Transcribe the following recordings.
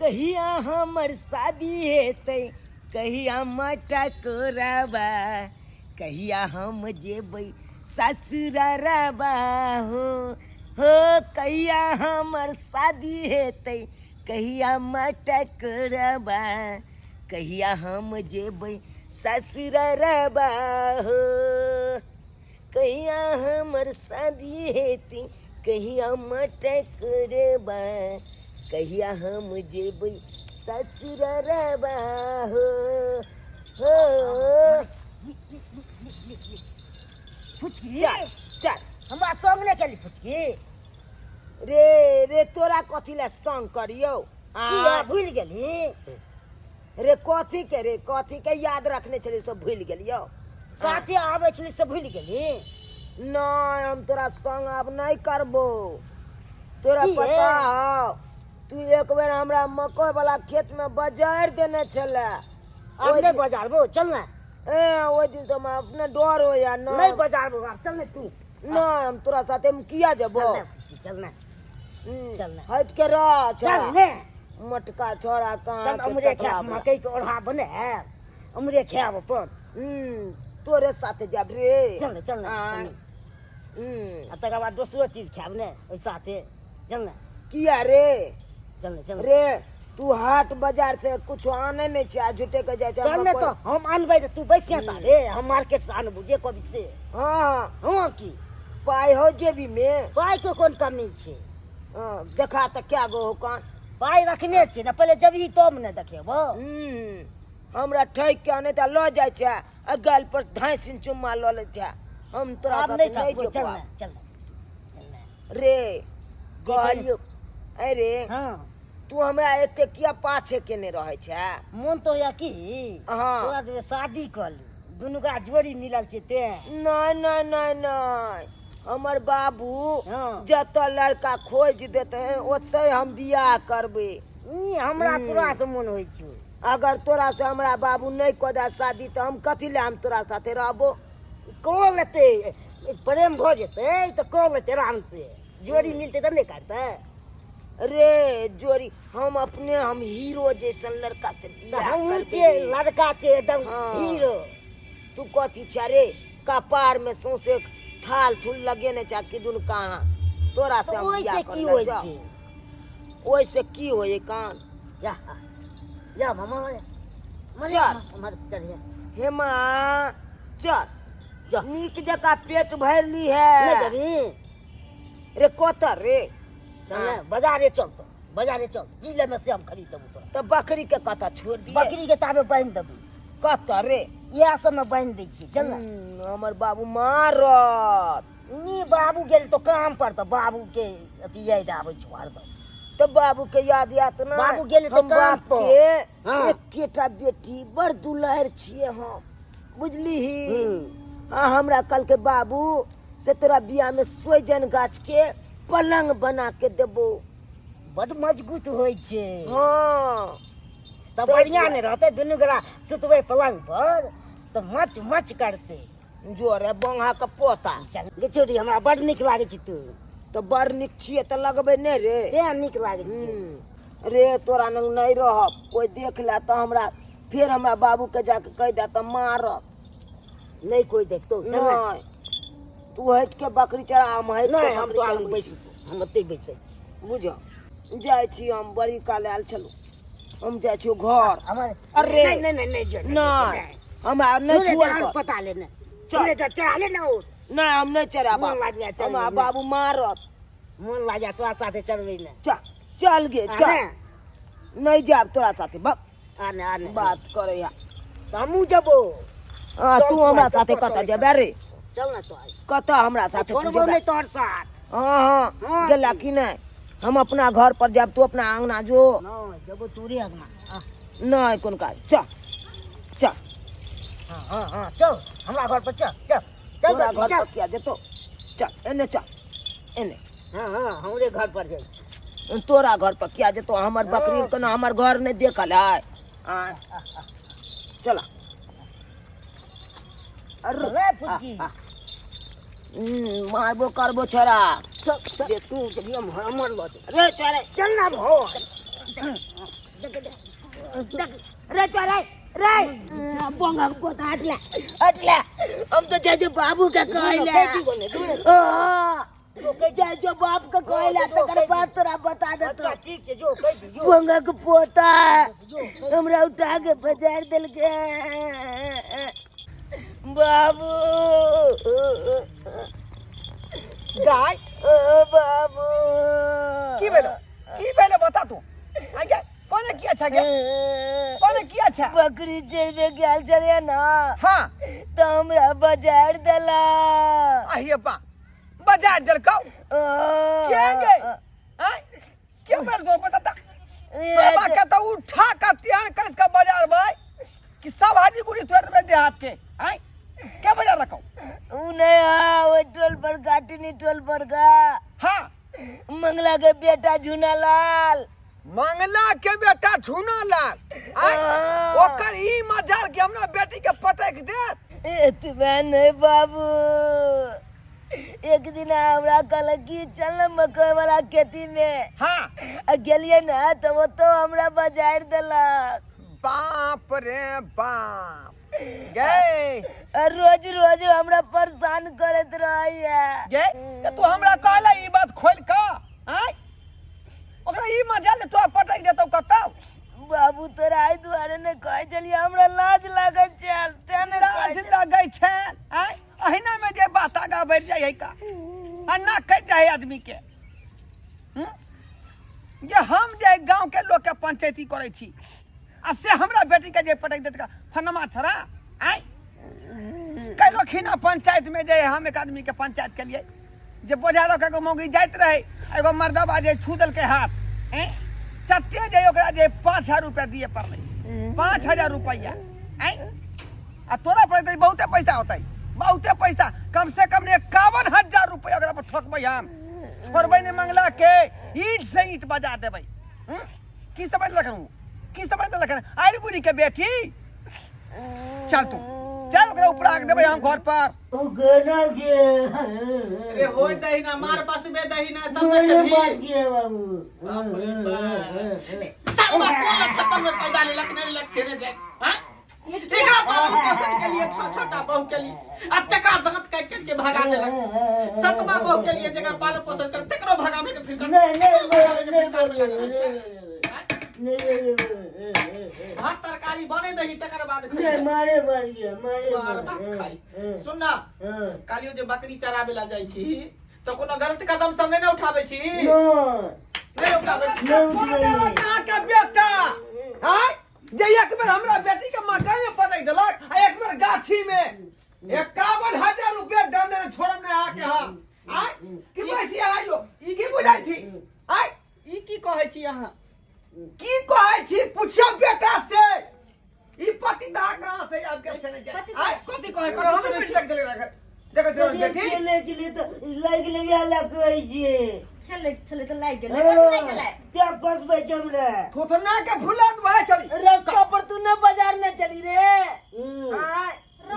कहिया हमर शादी हेतै, कहिया माटा कोराबा, कहिया हम जेबै ससुरबा हो हो, कहिया हमर शादी हेतै, कहिया माटा कोराबा, कहिया हम जेबै ससुरबा हो, कहिया हमर शादी हेतै, कहिया माटा कोरबा, कहिया हम जेबै ससुरबा हो हो। फुचकी, चल चल। हमरा संग नहि केली फुचकी। रे रे, तोरा कथी लए संग करियौ? किया भूलि गेली? रे कथी के, रे कथी के याद रखने छली सब भूलि गेलियौ? साथे आबै छली से भूलि गेली? नहि, हम तोरा संग आब नहि करबो। तोरा किए? पता हौ, तू एक बेर हमरा मकई वाला खेत में बजारि देने छले। आब ओहि नहि दिन बजारबो, चल ने। ए, ओहि दिन से हमरा अपने डर होइया। नहि नहि बजारबो आब, चल ने तू। नहि, हम तोरा साथे हम किया जेबो? चल ने फुचकी, चल ने। चल ने। हटि के रह। चल छोड़ा ने। मोटका छोड़ा कहाँ चल के उमरे टकला खायब बला। मकई के ओढ़ा बनायब, उमरे खायब अपन। तोरे साथे जाब रे। चल ने, चल ने। आँय। कनी। आ तकर बाद दोसरो चीज खायब ने ओहि साथे, चल ने। किया रे? चल ने, चल ने। रे तू हाट बाजार से कुछ आने नहीं छै आ झूठे के जाइ छै। चल हमरा ने। कोइ तऽ हम अनबै तऽ तू बैसिया रे, हम मार्केट से अनबू जे कहबी से। हाँ। हँ की। पाइ हो जेबी में? पाइ के कोन कमी छै? हाँ, देखा तऽ क्या गो हो कान। पाइ रखने छै ने, पहिले जबही तब ने देखेबो। हमरा ठकि के आनै तऽ लऽ जाइ छै आ गाल पर धाँसिन चुम्मा लऽ लै छै। हम तोरा आब साथे नहि नहि ठकबो, जेबो चल आब। ने, चल ने, चल ने। रे कहलियौ अरे। हाँ। तू हमरा एते किया पाछे केने रहै छै? मोन तो होइया की हाँ। तोरा जे शादी कऽ ली, दुनू का जोड़ी मिलल छै तें। नहि नहि नहि नहि, हमर बाबू हाँ। जतऽ लड़का खोजि देतै ओतै हम बियाह करबै। ई हमरा तोरा से मोन होइ छौ। अगर तोरा से हमरा बाबू नहि कऽ दे शादी तऽ हम कथी लए हम तोरा साथे रहबो? कऽ लेतै, प्रेम भऽ जेतै तऽ कऽ लेतै आराम से। जोड़ी मिलतै तऽ नहि करतै? रे जोड़ी हम अपने हम हीरो जैसन लड़का से तऽ बियाह हमहूँ करबै छियै रे। लड़का छै एकदम हाँ। हीरो। तू कथी छै रे? कपार में सौंसे थाल थूल लगेने छै किदुन कहाँ। तोरा से तऽ हम ओहिसँ बियाह की कर होइ जाओ। छै? ओहिसँ की होय कान? जा जा मामा, मरे। चल। मर चलिए। हेमा चल। जा। नीक जकाँ पेट भरि ली है। नहि देबी? रे कतऽ रे? चल ने, बाजारे चल, तो बाजारे चल, की लेमे से हम खरीद देबू तोरा। तऽ बकरी के कतऽ छोड़ दिए? बकरी के ताबे बान्हि देबू। कतऽ रे? इएह सबमे बान्हि दै छियै, चल ने। हमर बाबू मारत। नी बाबू गेल तो काम पर, तऽ बाबू के अथी याद आबै छौ हरदम। तऽ बाबू के याद आयत ना? बाबू गेल तऽ हम काम बाप पर। के हाँ। एकेटा बेटी बड़ दुलार छियै हम, बुझलीही? हाँ, हमरा कहलकै बाबू से तोरा बियाह में सोइजन गाछ के पलंग बना के देबो। बड मजबूत होइ छै। हाँ। तऽ बढ़िया ने रहतै, दुनू गोरा सुतबै पलंग पर तऽ मच मच करतै। जोरे बंगा के पोता। चल गे छोटी, हमरा बड नीक लागै छै तू। तऽ बड़ नीक छियै तऽ लगबै नहि रे? तें नीक लागै छै। रे तोरा लग नहि रहब, कोइ देख ले तऽ हमरा फेर हमरा बाबू के जाके कहि दे तऽ मारत। नहि कोइ देखतौ, चल ने। नहि, तू हटि के बकरी चरा, हम हटि के नहि, हम बकरी तो आगू चरबै बैस छी। हम ओतहि बैसै छी। बुझ जाइ छी, हम बड़ी काल आयल छलहुँ, हम जाइ छी घर। हमर अरे। नहि नहि नहि नहि जो। नहि, हमरा नहि छुअल कर। पता ले ने। चल। चल चढ़ा ले ने ओ। नहि, हम नहि चढ़ाब। मोन लागि जाय, चल हमरा ने। बाबू मारत। मोन लागि तोरा साथे चढ़बै ने। चल चल गे। आ चल। ने। नहि जायब तोरा साथे बक। आ ने, आ ने। बात करे है। तऽ हमहूँ जेबो। हाँ, चल तू तू हमरा आइ, चल साथे तो कतऽ चल। जेबे रे? चल ने तो आइ। कतऽ हमरा साथे तू छोड़बो जेबे? नहि तोहर साथ। हाँ हाँ। हाँ, गेला की? कि नहि? हम अपना घर पर जायब, तू अपना आंगना जो। नहि जेबो तोरे अंगना आ। नहि कोन काज, चल चल। हाँ हाँ हाँ, चल हमरा घर पर, चल चल चल। तोरा बेटी, घर चल। पर किया जेतो? चल एने, चल एने। हाँ हाँ, हमरे घर पर जाइ छी। तोरा घर पर किया जेतो? हमर बकरी केना हमर घर नहि देखल है? आँय, चला। अरे रे फुटकी। मारबो करबो छोरा। चल चल, तू जब हमर लऽ चल। रे छोरा। चल ना हो। देख रे चल रे रे बोंगा पोता हटले हटले हम तो जाय जो बाबू के कहले कह दी गोने, दूर। हां जाय जो बाप के कहले तकर बाद तोरा बता देतो। अच्छा ठीक छै, जो कह दी जो। बोंगा के पोता हमरा उठा के बाजार देलके बाबू। गाय ओ बाबू की भेलो, की भेलो बता तू। आगे कोने किया छै गे, कोने किया छै? बकरी चरबे गेल छलियै ना। हाँ। तो हमरा बाजार देला। आहिए बा बाजार देलकौ के गे? आय के भेल तो बता ता। सब के तो उठा के त्यान कस के बाजार भाई कि सब हाजी गुड़ी तोड़ देबे देहात के। आय के बाजार रखौ? उ नहीं हा, ओइ टोल पर काटिनी टोल पर का। हाँ। मंगला के बेटा झूनालाल। मंगला के बेटा झूनालाल। आय हाँ। ओकर ई मजार के हमरा बेटी के पटक दे। एतबे नहीं बाबू, एक दिन हमरा कहलक कि चल न मकई वाला खेती में। हाँ। आ गेलियै ना तो वो तो हमरा बाजार देलक। बाप रे बाप गे। आ रोज रोज हमरा परेशान करैत रहैया। गे त तू हमरा कहला ई बात खोल क? आय ओकरा ई मजा ले तो पटक देतौ कतौ। बाबू तोरा एहि दुआरे नहि कहै छलियै, हमरा लाज लागै छल तें नहि कहै लाज छलियै। लागै छल? आय अहिना में जे बात आगा बढ़ि जाइ है का आ ना कटि जाइ है आदमी के। जे हम जे गांव के लोग के पंचायती करै छी आ से हमरा बेटी के जे पटक देत फनमा छड़ा। आय कैलो खिना पंचायत में जे हम एक आदमी के पंचायत के लिए जे बोझा लऽ के एगो मौगी जाइत रहे, एगो मर्दबा जे छू देलकै हाथ, हैं चत्ते जे ओकरा जे 5000 रुपया दिए पड़लै, 5000 रुपया। आय आ तोरा पर तऽ बहुते पैसा होतै, बहुते पैसा, कम से कम 51,000 रुपया ओकरा पर ठोकबै हम, छोड़बै नहि मंगला के, ईंट से ईंट बजा देबै। की समझ लखन, की समझ लखन आरि गुरी के बेटी। चल तू चल, ओकरा ऊपर आग देबै हम घर पर। ओ गना के रे होय दही ना मार बसबे दही ना तब मारे तक बात के बाबू। बाप रे बाप, साला कोन लक्षण में पैदा लेलक नहीं लेलक से ने जाए। हां एकरा पालन पोषण के लिए छह छह टा बहू के लिए आ तकरा दांत काट काट के भगा देलक। सतमा बहू के लिए जकरा पालन पोषण कर तकरो भगावे के फिर कर। नहीं नहीं तकरो नहीं भगावे के फिर कर। नहीं नहीं भात तरकारी बने दही तकर बाद नहीं खइहे। मारे बात के मारे मार भात खाई। सुन ना, कालियो जे बकरी चराबे ला जाइ छी तो कोनो गलत कदम सब नहीं ना उठाबै छी? नहीं उठाबै छी। कहाँ के बेटा आय जे एक बेर हमरा बेटी के मकई में पटक देलक आ एक बेर गाछी में 51,000 रुपया दंड ने छोड़ब नहीं आके हम। आय की बुझाइ छी अहाँ यो? ई की बुझाइ छी? आय ई की कहै छी अहाँ? की कहै छी पुछियौ बेटा से। ई पति दा कहाँ से आब के छने के? कथी आय कथी कहै? करो हम कथी पटक देले रखे। देखै छी बेटी चले चले तो लाग लेबे ला कहै छी। छलै छलै तऽ लागि गेलै, कथी लागि गेलै? ते फसबै छै हमरा। थोथना के फुला दे चली। रास्ता पर तू न बाजार न चली रे। आय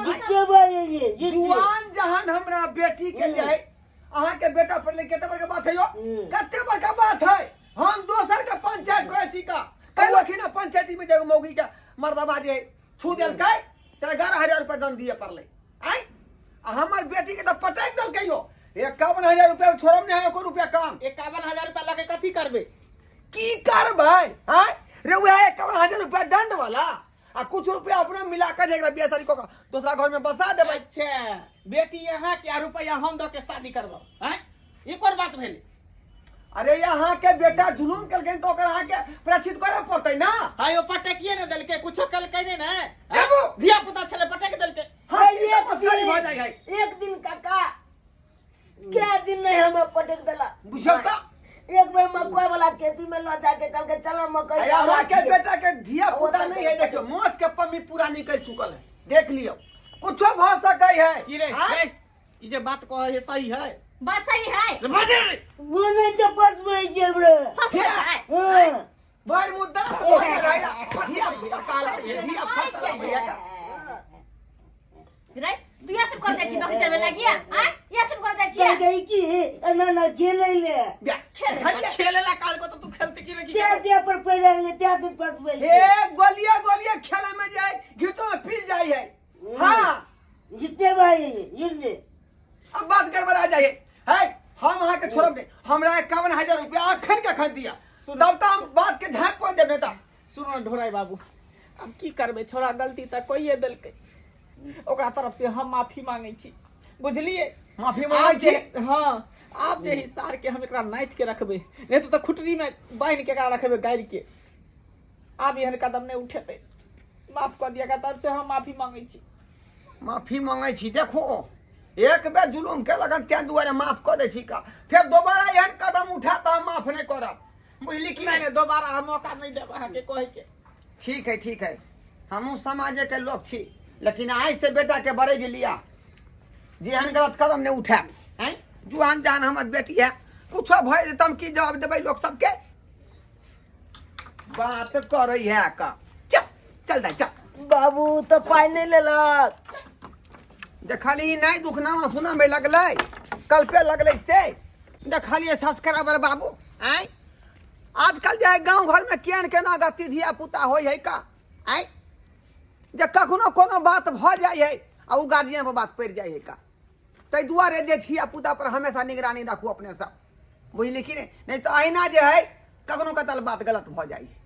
जिते बाजे जे जुआन जहन हमरा बेटी के जाय अहाँ के बेटा पर ले कते बड़का बात है यो? कते बड़का बात है। हम दोसर के पंचायत कहै छी का कहलखिन ना पंचायती में जाके मौगी के मर्दबा जे छू देलकै त 11,000 रुपया दंड दिए पड़लै। आय आ हमर बेटी के त पटक देलकै यो। 51,000 रुपया छोड़ब नहीं है एको रुपया कम। 51,000 रुपया लके कथी करबे? की करबै? आय रे वएह 51,000 रुपया दंड वाला आ कुछ रुपया अपना मिला के जेकरा बियाह शादी कऽ के दोसरा घर में बसा देबै। अच्छा बेटी यहाँ के आ रुपया हम दऽ के शादी करब। आय ई कोन बात भेल? अरे यहाँ के बेटा जुलूम केलकै तऽ ओकर अहाँ के प्रायश्चित करऽ पड़तै ना। हाँ यो पटकिए ने देलकै, कुछो केलकै नहि ने। देबो। धिया पुता छलै पटक देलकै। हाँ, एक मस्करी भऽ जाइ है। एक दिन काका क्या दिन नहीं हमरा पटक देला। बुझल तऽ? एक बेर मकई वाला खेती में ल जाके कहलकै चलो मकई अरे अहाँ के रखिए। बेटा के धिया पुता नहीं है, देखियो माछ के पम्मी पूरा निकल चुकल है, देख लियो कुछो भऽ सकै है। की रे, आँय? रे, ई जे बात कहै है सही है? बात सही है। रे, बाजै रे। मोने तो फसबै छै हमरा। फसबै छै। हाँ। भरि मुँह दाँत भऽ गेल है, धिया पुता काला है, धिया फसल है का। रे, तू इएह सब कर जाइ छी बकरी चरबै लागिया? आँय? इएह सब कर जाइ छियै? कह गई की एना ना खेलै ले। बिया। खेलै ले। खेले ला काल को तो तू खेलते की रे की? दे दे पर पैर ले झूठे के फसबै हे गोलिया गोलिया खेले में जाए घिचो में पी जाए है। हाँ। झूठे भाई झूठे। अब बात गड़बड़ा जाए है। हम अहाँ के छोड़ब नहीं, हमरा 51,000 रुपया अखन के अखन दिया, तब तो हम बात के झाँप पो देबे। ता सुनो ढोराई बाबू, अब की करबै, छोरा गलती तऽ कहिए देलकै, ओकरा तरफ से हम माफी मांगै छी, बुझलियै? माफी मांगै आब जे छी? हाँ, आब जे हिसार के हम एकरा नाथि के रखबै, नहीं तो खुटरी में बान्हि के एकरा रखबै गाड़ि के। आब एहन कदम नहि उठेतै, माफ कऽ दिअ, एकरा तरफ से हम माफी मांगै छी। माफी मांगै छी। देखो, एक बेर जुलूम केलक हन ताहि दुआरे माफ कऽ दै छी का, फेर दोबारा एहन कदम उठा तऽ हम माफ नहि करब, बुझली कि? नहि नहि, दोबारा हम मौका नहि देब अहाँके कहैके। ठीक है, ठीक है, हमहूँ समाजे के लोग छी, लेकिन आइ से बेटा के बरेज लिया जे एहन गलत कदम नहि उठायब। आँय, जुआन जान हमर बेटी है, कुछो भऽ जेतै हम की जवाब देबै लोक सबके? बात करै है का। चल चल दाइ चल। बाबू तऽ पाइ नहि लेलक। देखलिही नहि दुखनामा सुनाबै लगलै, कल्पे लगलै से देखलियै सब्सक्राइबर बाबू। आँय, आजकल जे है गाँव घरमे केहन केना गति धिया पुता होइ है का। आँय, जे कखनो कोनो बात भऽ जाइ है आ ओ गार्जियन पर बात पड़ि जाइ है का। ताहि दुआरे जे धिया पुता पर हमेशा निगरानी राखू अपने सब, बुझली कि नहि? नहि तऽ अहिना जे है कखनो कतल बात गलत भऽ जाइ है।